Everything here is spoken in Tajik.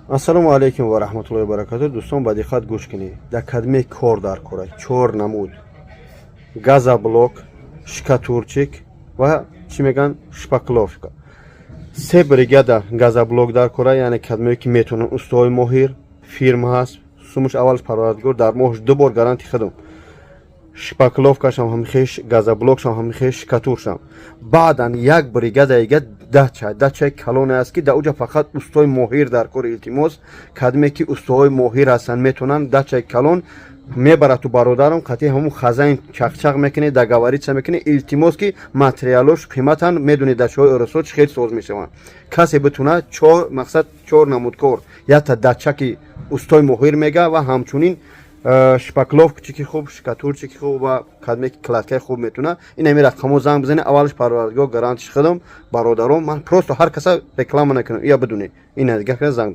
Ассалому алайкум ва раҳматуллоҳи ва баракату. Дӯстон, ба диққат гӯш кунед. Дар кадме кор дар кора чор намуд: газоблок, штукатурчик ва чӣ мегӯянд, шпакловка. Се бригада газоблок дар кора, яъне кадмее ки метавонанд, устоҳои моҳир, фирма ҳаст. Сумуш аввалш Парвардигор, дар моҳш ду бор гаранти худам. Шпакловкашам ҳамихеш, газоблокшам ҳамихеш, штукатуршам. Баъдан як бригадаига дача, дачаи калоне аст, ки дар уҷа фақат устои моҳир дар кор. Илтимос, кадме ки устоҳои моҳир ҳастанд, метавонанд, дачаи калон мебарад. Ту бародарам қатъи ҳамун хазайн чақчақ мекунӣ, договориться мекунӣ. Илтимос, ки материалош қиматан, медонӣ, дачаҳои оросо чӣ хел соз мешаванд. Касе битуна, чор мақсад, чор намудкор, якта дача, ки устои моҳир мега, ва ҳамчунин шпакловчики хуб, штукатурчики хуб ва кадме ки кладкаи хуб метуна, ин ҳами рақамо занг бизанед. Аввалш Парвардигор, гарантиш худам. Бародарон, ман просто ҳар каса реклама накунам, ия бидунед, ина дигар занг.